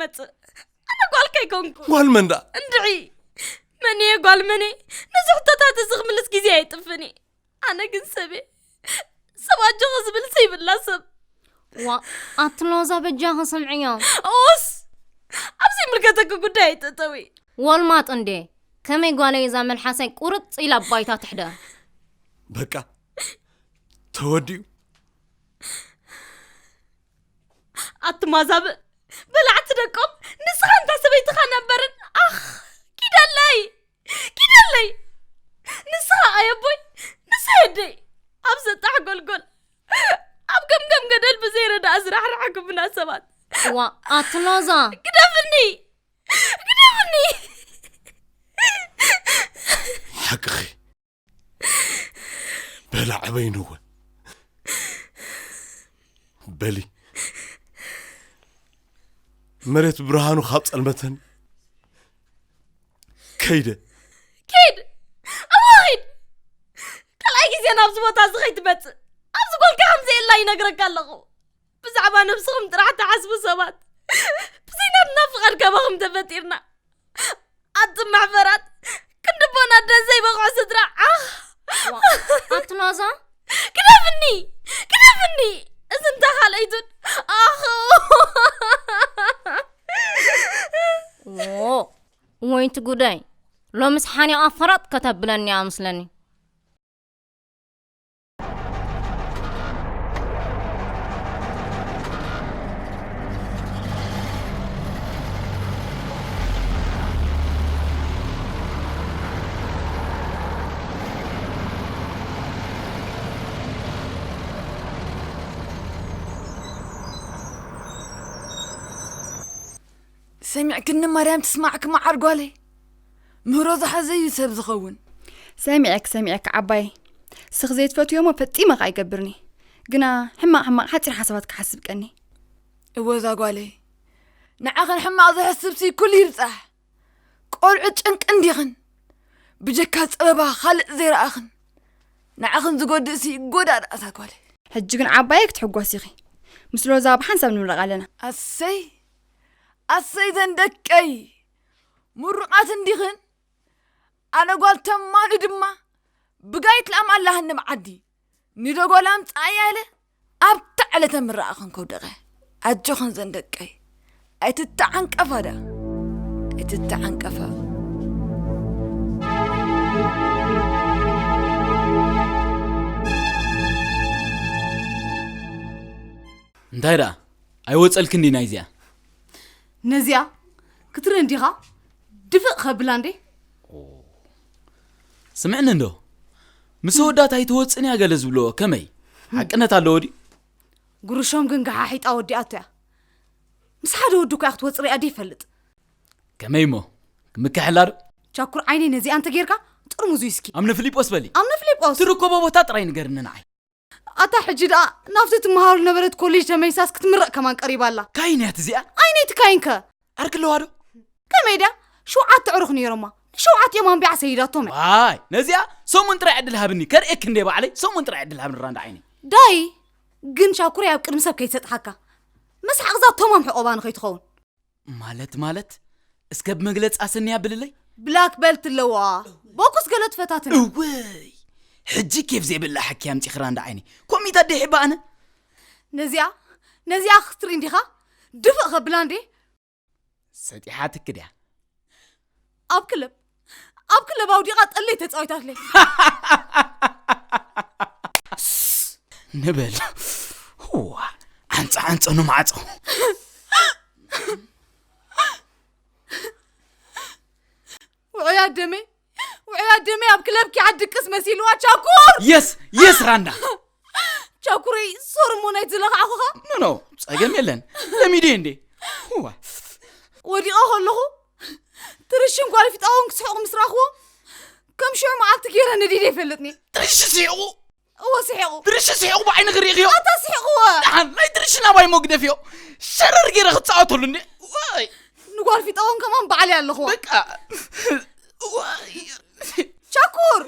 መጽእ። ኣነ ጓልካ ኣይኮንኩ። ጓል መን ደኣ? እንድዒ። መን እየ ጓል መን እየ? ነዚ ሕቶታት እዚ ክምልስ ግዜ ኣይጥፍን እየ። ኣነ ግን ሰብ'የ። ሰብ ኣጆኺ ዝብል ዘይብላ ሰብ። ዋ፣ ኣቲ ሎዛ በጃኺ ስምዕዮ። ኦስ! ኣብዚ ይምልከተኪ ጉዳይ ኣይትእተዊ። ወልማጥ እንዴ? ከመይ ጓለይ እዛ መልሓሰይ ቁርጽ ኢላ ባይታ ትሕደ። በቃ፣ ተወዲኡ። ኣቲ ማዛብእ፣ በላዕቲ ደቆም፣ ንስኻ እንታ ሰበይትኻ ነበርን። ኣኽ፣ ኪደለይ፣ ኪደለይ። ንስኻ ኣየቦይ፣ ንሳ የደይ። ኣብ ዘጣሕ ጎልጎል፣ ኣብ ገምገም ገደል ብዘይረዳእ ዝራሕራሕኩምና ሰባት። ዋ፣ ኣቲ ሎዛ። ግደፍኒ፣ ግደፍኒ። ሓቅኺ። በላ ዕበይንወ። በሊ። መሬት ብርሃኑ ካብ ጸልመተን ከይደ። ኪድ! እሞ ኪድ! ካልኣይ ግዜ ናብዚ ቦታ እዚ ከይትመጽእ። ኣብዚ ጓልካ ከም ዘየላ ይነግረካ ኣለኹ። ብዛዕባ ነብስኹም ጥራሕ ትሓስቡ ሰባት። ብዘይ ናትና ፍቓድ ካባኹም ተፈጢርና። ኣቱም መሕፈራት፣ ክንዲ ኣቦን ኣደን ዘይበቕዑ ስድራ። ዓኽ! ዋ፣ ኣቲ ሎዛ? ግደፍኒ! ግደፍኒ! እዚ እንታ ካልኣይቱን። ኣኽ! ዎ፣ ወይቲ ጉዳይ። ሎምስ ሓኒቓ ፈረጥ ከተብለኒ እያ መስለኒ። ሰሚዕክኒ ማርያም ትስማዕኪ መዓር ጓለይ። ምህሮ ዝሓዘ እዩ ሰብ ዝኸውን። ሰሚዐክ፣ ሰሚዐክ ዓባይ። ስኽ ዘይትፈትዮ እሞ ፈጺመ ኸኣ ኣይገብርኒ። ግና ሕማቕ ሕማቕ ሓጺር ሓሳባት ክሓስብ ቀኒ። እወ እዛ ጓለይ፣ ንዓኽን ሕማቕ ዝሕስብሲ ኩሉ ይብጻሕ። ቆልዑ ጭንቂ እንዲኽን፣ ብጀካ ጸበባ ካልእ ዘይረኣኽን። ንዓኽን ዝጎድእሲ ጎዳእ ደኣ እዛ ጓለይ። ሕጂ ግን ዓባየይ ክትሕጎስ ኢኺ። ምስ ሎዛ ብሓንሳብ ንምረቕ ኣለና። ኣሰይ፣ ኣሰይ ዘን ደቀይ፣ ምሩቓት እንዲኽን። ኣነ ጓል ተማሊ ድማ ብጋይት ላም ኣላህኒ ብዓዲ። ንዶ ጓል ኣምጽኣያ ኢለ ኣብታ ዕለተ ምረቓኽን ከውደቐ። ኣጆኽን ዘን ደቀይ፣ ኣይትተዓንቀፋ ደኣ፣ ኣይትተዓንቀፋ። እንታይ ደኣ? ኣይወጸልክን ድዩ ናይዚኣ? ነዚኣ ክትርኢ እንዲኻ? ድፍእ ከብላ እንዴ? ስምዕኒ እንዶ፣ ምስ ኣወዳት ኣይትወጽን እያ ገለ ዝብልዎ፣ ከመይ? ሓቅነት ኣለዎ ድዩ? ጉርሾም ግን ገሓሒጣ ወዲኣቶ እያ። ምስ ሓደ ወዲ እኮ እያ ክትወጽእ ሪኣ ድይፈልጥ። ከመይ እሞ? ክምክሐላ ዶ? ቻኩር ዓይነይ ነዚኣ እንተጌርካ፣ ጥርሙዝ ዊስኪ። ኣምነ ፊሊጶስ በሊ። ኣምነ ፊሊጶስ። ትርከቦ ቦታ ጥራይ ንገርኒ ንዓይ። ኣታ ሕጂ ደኣ ናብቲ ትመሃሩ ነበረት ኮሌጅ ተመይሳስ ክትምረቕ ከማን ቀሪባ ኣላ። ካይን እያ እዚኣ? ዓይነይ ትካይንከ? ዓርኪ ኣለዋ ዶ? ከመይ ድያ? ሸውዓተ ኣዕሩኽ ነይሮማ። ንሸውዓቲኦም ኣንቢዓ ሰይዳቶም እያ። ዋይ፣ ነዚኣ ሰሙን ጥራይ ዕድል ሃብኒ። ከርእየኪ እንደ ባዕለይ ሰሙን ጥራይ ዕድል ሃብኒ ራንዳ ዓይነይ። ዳይ፣ ግን ቻኩረይ ኣብ ቅድሚ ሰብ ከይትሰጥሓካ። መስሓቕ እዛ ተማም ሕቖባ ንኸይትኸውን። ማለት፣ ማለት? እስከ ብመግለጺ ኣሰንያ ብልለይ? ብላክ በልት ኣለዋ። ቦኩስ ገለ ትፈታትን። እወይ! ሕጂ ኬፍ ዘይብላ ሓኪ ኣምጺኺ ራንዳ ዓይነይ። ኮሚታ ደይ ሕባ ኣነ? ነዚኣ፣ ነዚኣ ክትርኢ እንዲኻ? ድፍእ ከብላ እንዴ? ሰጢሓትኪ ድያ? ኣብ ክለብ፣ ኣብ ክለብ ኣውዲቓ ጠለይ ተጻዊታትለይ። ንበል። ዋ፣ ዓንጸ ዓንጸ ንማዕጾ። ውዑያት ደመይ፣ ውዑያት ደመይ ኣብ ክለብ ኪዓ ድቅስ መሲልዋ ቻኩር። የስ፣ የስ ራንዳ። ቻኩረይ፣ ሶሪ እሞ ናይቲ ዝለኻዕኹኻ። ኖ፣ ኖ፣ ጸገም የለን። ለሚደዮ እንዴ። ዋ። ወዲቐ ከለኹ፣ ትርሽን ጓል ፊጣውን ክስሕቑ ምስ ረኣኽዎም፣ ከም ሽዑ መዓልቲ ገይረ ነዲደ ይፈልጥኒ። ትርሽ ስሒቑ። እወ፣ ስሒቑ። ትርሽ ስሒቑ ብዓይንኺ ርኢኽዮ? ኣታ ስሒቑዎ። ደሓን፣ ናይ ትርሽ ናባይ ሞ ግደፍዮ። ሸረር ገይረ ክጻወተሉ እንዴ። ዋይ። ንጓል ፊጣውን ከማን ባዕለይ ኣለኹዎ። በቃ። ዋይ። ቻኩር!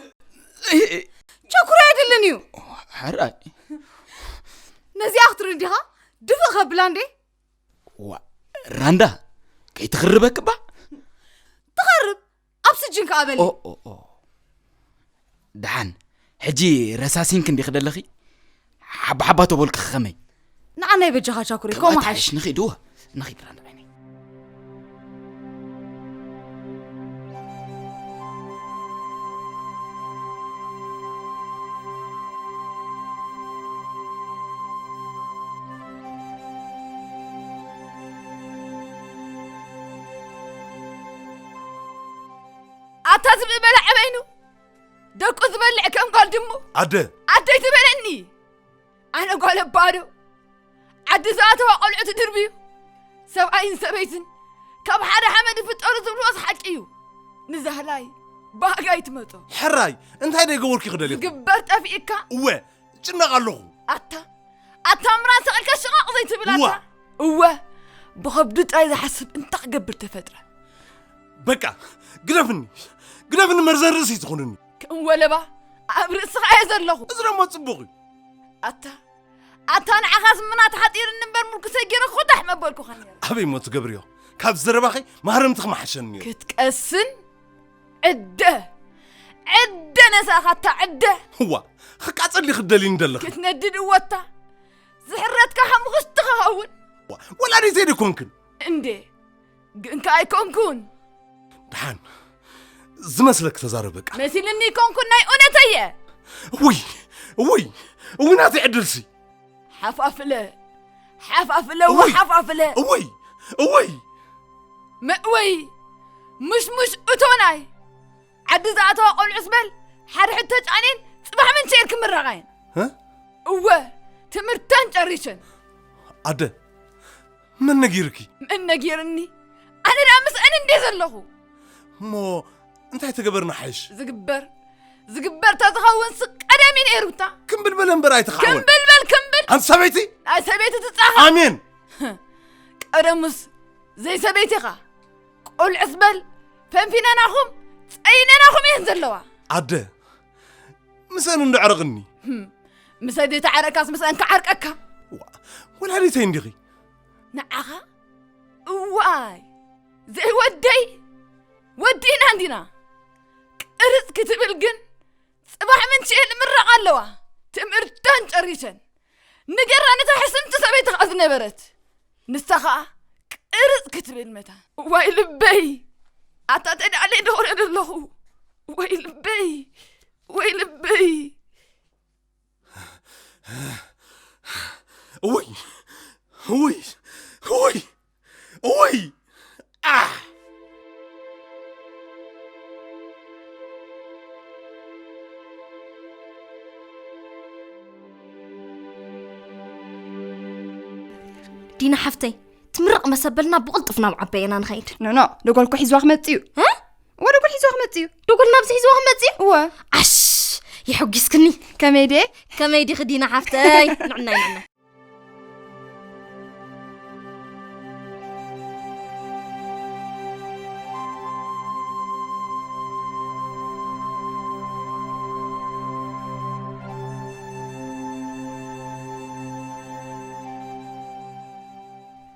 ቻኩር ኣይድልን እዩ። ሕራይ። ነዚኣ ክትርኢ እንዲኻ? ድፍእ ከብላ እንዴ? ዋ፣ ራንዳ፣ ከይትኽርበክባ። ትኸርብ ኣብ ስጅን ከኣ በሊ። ኦ ኦ ኦ። ደሓን፣ ሕጂ ረሳሲን ክንዲ ክደለኺ ሓባ ሓባ ተበልኪ ከመይ? ንዓናይ በጃኻ ቻኩሪ፣ ከምኡ ከምኣ ሓይሽ። ትሓይሽ፣ ንኺድ፣ እወ፣ ንኺድ ራንዳ ዓይነይ። ኣታ ዝብኢ በላዕ በይኑ፣ ደቁ ዝበልዕ ከም ጓል ድሙ። ኣደ። ኣደይ ትበለኒ። ኣነ ጓል ኣባዶ። ዓዲ ዝኣተዋ ቆልዑ ትድርብዩ። ሰብኣይን ሰበይትን ካብ ሓደ ሓመድ ይፍጠሩ ዝብልዎስ ሓቂ እዩ። ንዛህላይ ብኣጋይ ትመጾ። ሕራይ፣ እንታይ ደይገበርኩ ክደልየኹ? ዝግበር ጠፊእካ። እወ፣ እጭነቕ ኣለኹ። ኣታ፣ ኣታ ምራን ሰቒልካ ሽቓቕ ዘይትብል ዋ! ኣታ። እወ፣ ብኸብዱ ጥራይ ዝሓስብ እንታይ ክገብር ተፈጥረ? በቃ፣ ግደፍኒ። ግደፍኒ፣ መርዘን ርእሲ ትኹንኒ። ከም ወለባ ኣብ ርእስኻ እየ ዘለኹ። እዚ ደሞ ጽቡቕ እዩ። ኣታ፣ ኣታ ንዓኻስ ምና ተሓጢርኒ እምበር ምርኩሰይ ገይረ ኮታሕ መበልኩኻ ነይረ። ኣበይ እሞ ትገብርዮ? ካብ ዘረባኺ ማህረምትኺ ምሓሸኒ ነይሩ። ክትቀስን ዕደ፣ ዕደ ነሳኻ ኣታ ዕደ። እዋ፣ ክቃጸል ዲኺ ትደልይኒ ዘለኺ? ክትነድድ እወታ። ዝሕረትካ ሓሙኽሽቲ ክኸውን። እዋ፣ ወላዲተይ ዶ ኮንክን? እንዴ፣ ግን ከኣ ኣይኮንኩን። ደሓን፣ ዝመስለክ ተዛረብ በቃ። መሲልኒ ኣይኮንኩን፣ ናይ እውነት እየ። ውይ፣ ውይ፣ ውይ ናተይ ዕድልሲ። ሓፋፍለ፣ ሓፋፍለ፣ እውይ! ሓፋፍለ። እውይ! እውይ! መእወይ! ምሽሙሽ እቶናይ! ዓዲ ዝኣተዋ ቆልዑስ በል፣ ሓደ ሕቶ ጫኔን ጽባሕ ምንቸኤን ክምረቓየን። እ? እወ፣ ትምህርተን ጨሪሸን። ኣደ፣ መን ነጊርኪ? መን ነጊርኒ? ኣነ ደኣ ምስአን እንዴ ዘለኹ? እሞ እንታይ ተገበርና ሓይሽ? ዝግበር፣ ዝግበር ተዝኸውንስ ቀደም እዩ ነይሩታ። ክምብል በለ እምበር ኣይተኻዕወን። ክምብል በል፣ ክምብል። ኣንቲ ሰበይቲ? ናይ ሰበይቲ ትጻኻ። ኣሜን። ቀደሙስ ዘይሰበይቲ ኢኻ። ቆልዑስ በል፣ ፈንፊነናኹም፣ ጸይነናኹም እየን ዘለዋ። ኣደ፣ ምስአን እንዶ ዕረቕኒ። ህም፣ ምስአን ዘይተዓረቅካስ ምስአን ክዓርቀካ። ዋ፣ ወላዲተይ እንዲኺ። ንዓኻ? እዋይ፣ ዘይወደይ፣ ወዲእና እንዲና። ቅርጽ ክትብል ግን ጽባሕ ምንችኤን ምረቓ ኣለዋ። ትምህርተን ጨሪሰን። ንገራ ነታ ሕስምቲ ሰበይቲ ኸኣ ዝነበረት። ንሳ ኸኣ ቅርጽ ክትብል መታን። ዋይ ልበይ! ኣታ ተዳዕለ ደወረ ደለኹ። ወይ ልበይ! ወይ ልበይ! እውይ! እውይ! እውይ! እውይ! ኣሕ! ዲና ሓፍተይ፣ ትምረቕ መሰበልና ብቕልጡፍ ናብ ዓባይ ኢና ንኸይድ። ኖኖ፣ ደጎል እኮ ሒዝዋ ክመጽእ እዩ። እ? ወደጎል ሒዝዋ ክመጽእ እዩ። ደጎል ናብዚ ሒዝዋ ክመጽእ እዩ? እወ። ኣሽ፣ የሐጒስክኒ። ከመይ ድየ? ከመይ ዲኺ ዲና ሓፍተይ? ንዕናይ፣ ንዕናይ።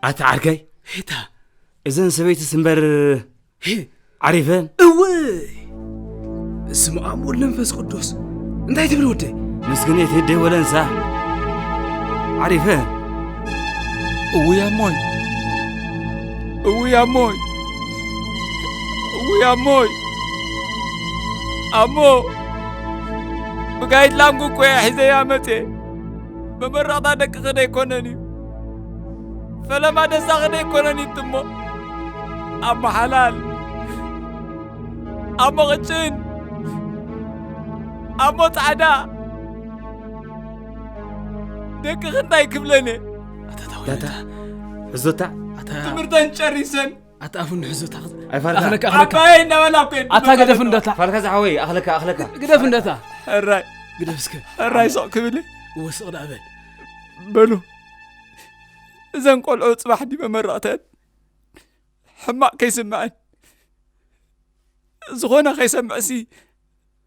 ኣታ ዓርከይ፣ ሄታ። እዘን ሰበይትስ እምበር ሄ። ዓሪፈን? እወ። ስም ኣብ ወልድ መንፈስ ቅዱስ። እንታይ ትብል ወደይ? ምስግኔት ህደይ ወለንሳ። ዓሪፈን? እውይ ኣሞይ። እውይ ኣሞይ። እውይ ኣሞይ። ኣሞ። ብጋይድ ላንጉ እኮ እየ ሒዘያ መጽየ። መመረቕታ ደቅኺ ደይኮነን እዩ። ፈለማ ደስታኺ ደይኮነን እዩ እሞ። ኣሞ ሓላል። ኣሞ ቅጭን። ኣሞ ጻዕዳ። ደቅኺ እንታይ ክብለን እየ? ኣታ ታወይ ዳታ፣ ኣታ። ሕዞታ። ኣታ ትምህርተን ጨሪሰን። ኣታ ኣፉ እንድሕዞታ። ኣይፋልካ። ኣኽለካ፣ ኣኽለካ። ኣባይ እናበላ እኮ እየን ኣታ ዝመጻ ገደፍ ዘለዋ። እንደታ። ፋልካ ዝሓወይ፣ ኣኽለካ፣ ኣኽለካ። ግደፍ እንደታ። ሕራይ። ግደፍ እስከ። ሕራይ ሱቕ ክብል እየ። እወ፣ ስቕ ደኣ በል። በሉ። እዘን ቆልዑ ጽባሕ ድዩ መመረቕተን? ሕማቕ ከይስምዐን። ዝኾነ ከይሰምዕሲ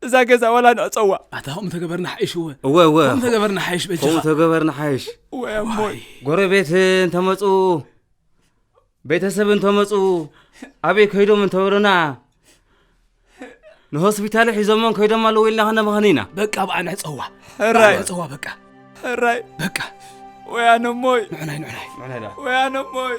እዛ ገዛ ዋላ ንዕጸዋ። ኣታ ከምኡ ተገበርና ሓይሽ እወ። እወ፣ እወ። ከምኡ ተገበርና ሓይሽ በጃኻ። ከምኡ ተገበርና ሓይሽ። እወ፣ ኣሞይ። ዋይ። ጎረቤት እንተመጹ ቤተሰብ እንተመፁ ኣበይ ከይዶም እንተበሉና ንሆስፒታል ሒዞሞም ከይዶም ኣለዉ ኢልና ከነመኸኒ ኢና። በቃ ብኣ ንዕፀዋ። ሕራይ። ብኣ ንዕፀዋ በቃ። ሕራይ። በቃ። ወያነ እሞይ። ንዑናይ፣ ንዑናይ። ንዑናይ ዳ። ወያነ እሞይ።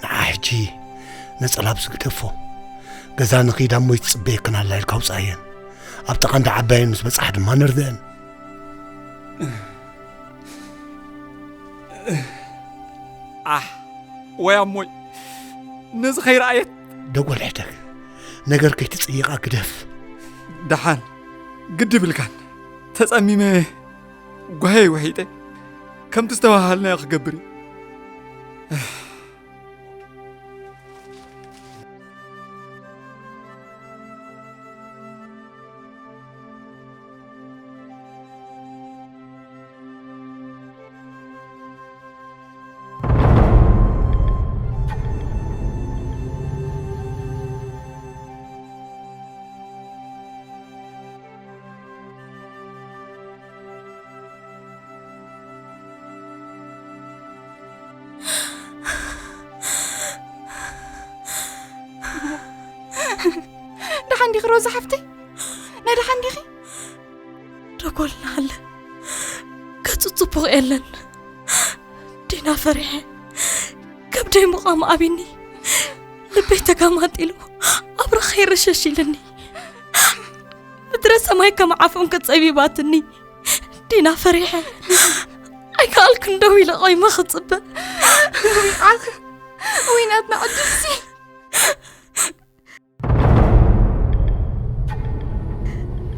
ንዓ ሕጂ ነጸላ ኣብዚ ግደፎ። ገዛ ንኺድ ኣሞ ይትጽበየክን ኣላ ኢልካ ውጻየን። ኣብ ጥቓ እንዳ ዓባየን ምስ በጻሕ ድማ ንርደአን። ኣሕ፣ ወይ ኣሞይ፣ ነዚ ከይረኣየት። ደጎል ሕደግ፣ ነገር ከይትጽይቓ ግደፍ። ደሓን፣ ግዲ ብልካን። ተጸሚመ፣ ጓሄ ውሒጠ፣ ከምቲ ዝተባሃልናዮ ክገብር እየ። ደሓን ዲኺ ሮዛ ሓፍተይ? ናይ ደሓን ዲኺ? ደጎልና ኣለ። ገጹ ጽቡቕ የለን። ዲና ፈሪሐ። ከብደይ ምቓም ኣቢኒ። ልበይ ተጋማጢሉ። ኣብ ረኸይ ርሸሽ ኢልኒ። ምድረ ሰማይ ከም ዓፎን ከጸቢባትኒ። ዲና ፈሪሐ። ኣይከኣልክን ደው ኢለ ቆይመ ክጽበ። ውይ ዓኽ። ውይ ናትና ዕድልሲ።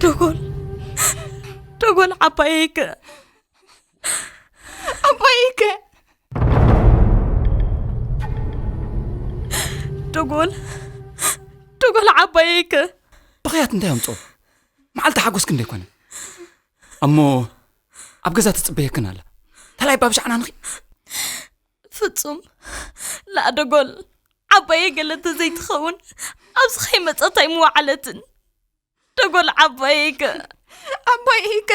ደጎል፣ ደጎል ዓባየይከ፣ ዓባየይከ። ደጎል፣ ደጎል ዓባየይከ። ብኽያት እንታይ ኣምጾ? መዓልቲ ሓጎስክን ደይኮነ? እሞ ኣብ ገዛ ትጽበየክን ኣላ። ተላይ ባብሻዕና ንኺ ፍጹም ላእ ደጎል ዓባየይ ገለ ተዘይትኸውን ኣብዚ ከይመጸት ኣይምወዓለትን። ደጎል ዓባየይከ ዓባየይከ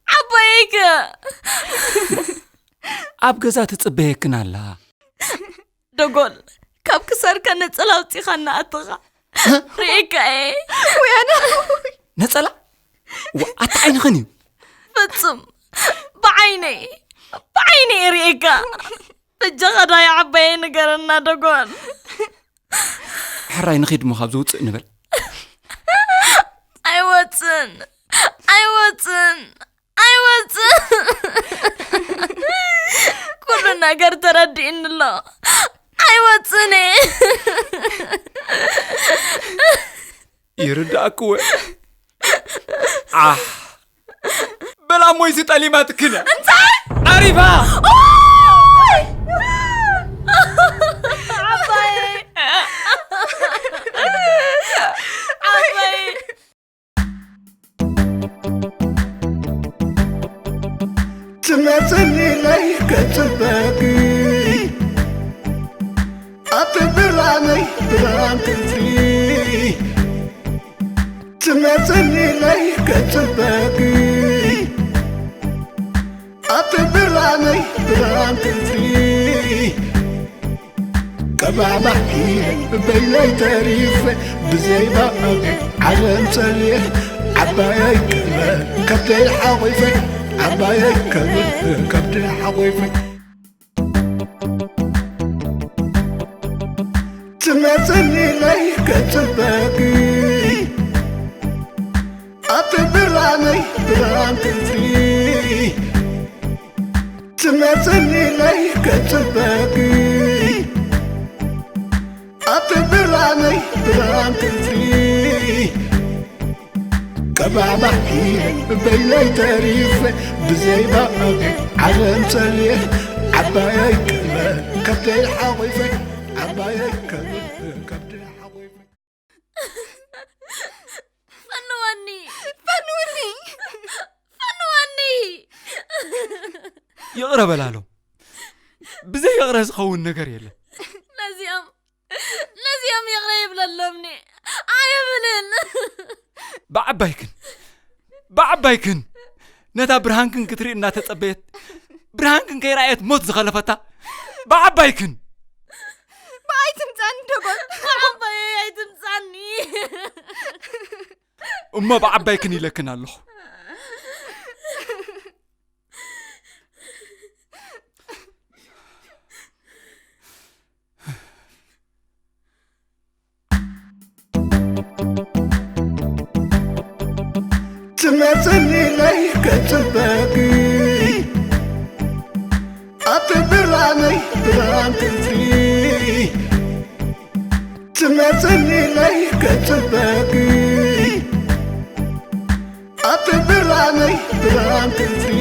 ዓባየይከ ኣብ ገዛ ትጽበየክን ኣላ። ደጎል ካብ ክሳድካ ነጸላ ኣውጺኻ እናኣተኻ ርእየካ እየ። ወያነ ነጸላ ዋ፣ ኣታ ዓይንኽን እዩ። ፍጹም ብዓይነይ ብዓይነይ ርእየካ። በጃኻ ዳይ ዓባየይ ንገረና ደጎል። ሕራይ ንኺድ እሞ ካብ ዝውፅእ ንበል። ኣይወፅን ኣይወፅን ኣይወፅን። ኩሉ ነገር ተረዲእኒ ኣሎ። ኣይወፅን እየ። ይርዳእክወ። ዓሕ። በላ እሞ እዚ ጠሊማትክን እያ። እንታይ? ዓሪፋ። ኦይ! ዓባይ። ዓባይ። ትመጽኒ ኢለይ ክጽበኪ፣ ኣብቲ ብርሃነይ ብርሃን ትንሲ። ትመጽኒ ኢለይ ክጽበኪ፣ ኣብቲ ብርሃነይ ብርሃን ትንሲ። ከባባሕ ኢለ በይነይ ተሪፈ፣ ብዘይ ባዕለይ ዓለም ጸሊኤ፣ ዓባየይ ክብረ ከብደይ ሓቑፈ፣ ዓባየይ ክብረ ከብደይ ሓቑፈ። ትመጽኒ ኢለይ ክጽበኪ፣ ኣብቲ ብርሃነይ ብርሃን ትንሲ። ትመጽኒ ኢለይ ክጽበኪ፣ ኣመይ ብርሃን ክንፍሪ ቀባባሕ ኢለ በይነይ ተሪፈ ብዘይ ባዕዲ ዓለም ጸሊኤ ዓባየይ ከመ ከብደይ ሓቑፈ ዓባየይ ከመ ከብደይ ሓቑፈ ፈንወኒ ፈንወኒ ፈንወኒ ይቕረ በላሎም። ብዘይ ይቕረ ዝኸውን ነገር የለን። ነዚኦም ነዚኦም ይቕረ ይብለሎምኒ ኣይብልን። ብዓባይክን ብዓባይክን ነታ ብርሃንክን ክትርኢ እናተጸበየት ብርሃንክን ከይረኣየት ሞት ዝኸለፈታ ብዓባይክን ብኣይ ትምጻኒ ደጎል ዓባየይ ኣይትምጻኒ እሞ ብዓባይክን ኢለክን ኣለኹ። ትመጽኒ ኢለይ ከጽበኪ ኣብቲ ብርሃነይ ብርሃን ክንፍሪ ትመጽኒ ኢለይ ከጽበኪ ኣብቲ ብርሃነይ ብርሃን ክንፍሪ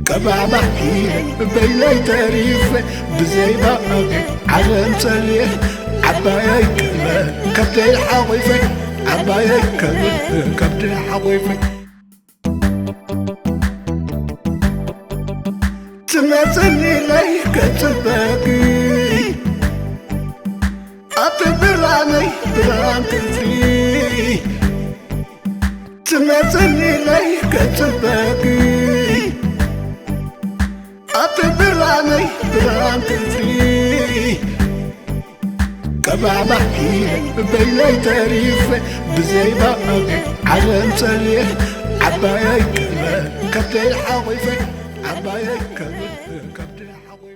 ቀባባሕ ኢለ በይነይ ተሪፈ ብዘይ ባዕዲ ዓለም ጸሊኤ ዓባየይ ከመ ከብደይ ሓቑፈ ዓባየይ ከመ ከብደይ ሓቑፈ ትመጽኒ ኢለይ ከጽበኪ ኣብቲ ብርሃነይ ብርሃን ክንፍሪ ትመጽኒ ኢለይ ከጽበኪ ኣብቲ ብርሃነይ ብርሃን ክንፍሪ ቀባባሕ ኢለ በይነይ ተሪፈ ብዘይ ባዕዲ ዓለም ጸሊኤ ዓባየይ ከመ ከብደይ ሓቑፈ ዓባየይ ከመ ከብደይ ሓቑፈ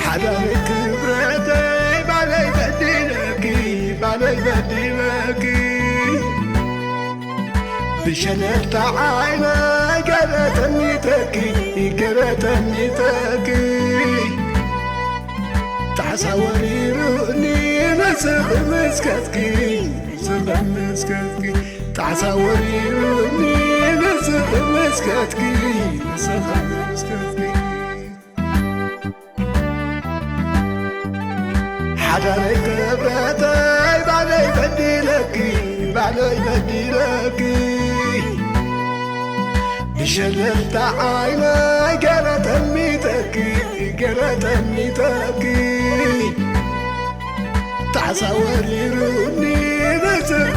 ሓዳረይ ክብረተይ ባለይ በዲለኪ ባለይ በዲለኪ ብሸለልታ ዓይነይ ገለ ተሚተኪ ገለ ተሚተኪ ጣዕሳ ወሪሩኒ ንስኺ መስከትኪ ንስኺ መስከትኪ ጣዕሳ ወሪሩኒ ንስኺ መስከትኪ ንስኺ መስከትኪ ሓዳረይ ክብረተይ ባለይ በዲለኪ ባለይ በዲለኪ ብሸለልታ ዓይነይ ገለ ተሚተኪ ገለ ተሚተኪ ጣዕሳ ወሪሩኒ ንስኺ